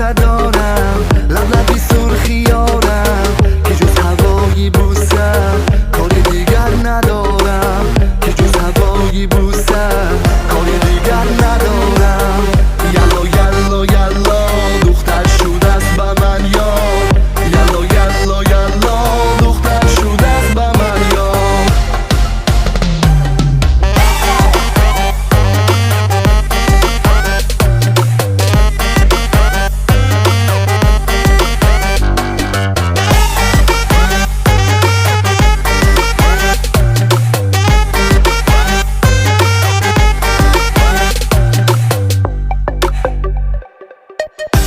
دوست دارم، لب لبی سرخی یارم که جز هوای بوسه کار دیگر ندارم، که جز هوای بوسه کار دیگر ندارم. یلا یلا یلا دختر شده است به من یار، یلا یلا یلا دختر شده است به من یار.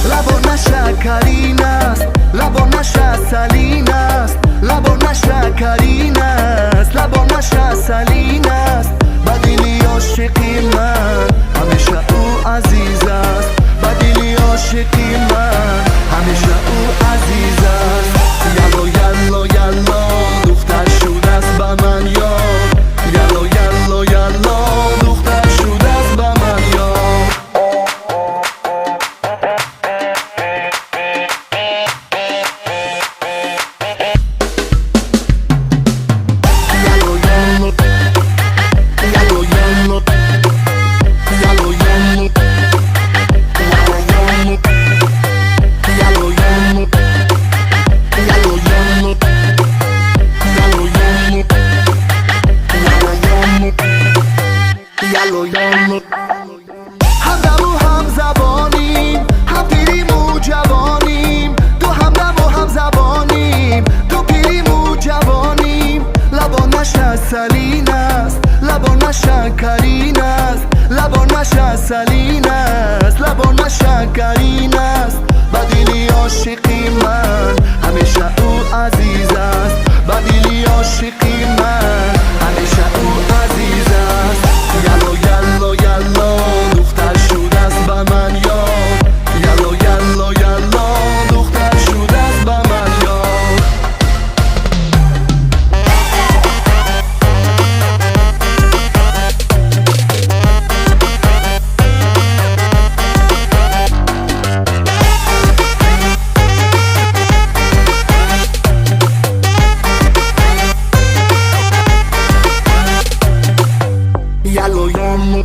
لبانش شکرین است، لبانش عسلین است، لبانش شکرین است، لبانش عسلین است. به دلی عاشقی من همیشه او عزیز است، به دلی عاشقی من همیشه او عزیز است. یلا یلا یلا دختر شده است به من یار، یلا یلا یلا دختر شده است به من یار. یلا یلا یلا یلا یلا یلا یلا یلا یلا یلا یلا یلا یلا یلا. همدم و هم زبانیم، هم پیریم و جوانیم، دو همدم و هم زبانیم، دو پیریم و جوانیم. لبانش عسلین است، لبانش شکرین است، لبانش عسلین است، لبانش شکرین است. به دلی عاشقی من همیشه او عزیز است، به دلی عاشقی من همیشه او عزیز است. یلا یلا یلا دختر شده است به من یار، یلا یلا یلا دختر شده است به من یار. یلا یلا.